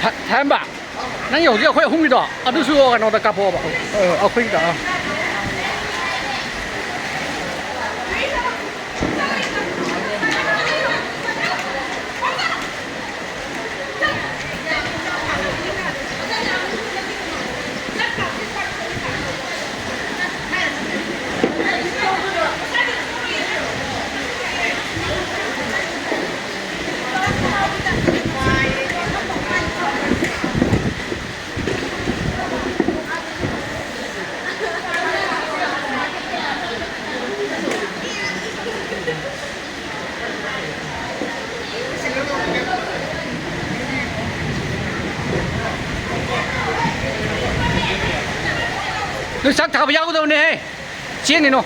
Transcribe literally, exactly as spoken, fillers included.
ꯊ-, ꯊꯥꯏꯍꯟꯕ, ꯅꯪꯒꯤ ꯍꯧꯖꯤꯛ ꯑꯩꯈꯣꯏ ꯑꯍꯨꯝꯒꯤꯗꯣ ꯑꯗꯨꯁꯨ ꯀꯩꯅꯣꯗ ꯀꯥꯞꯄꯛꯑꯣꯕ꯫ ꯑ, ꯑꯩꯈꯣꯏꯒꯤꯗ, ꯑ꯫ ꯅꯣꯏ ꯆꯥꯛ ꯊꯥꯕ ꯌꯥꯎꯒꯗꯕꯅꯦꯍꯦ꯫ ꯆꯦꯟꯒꯤꯅꯣ꯫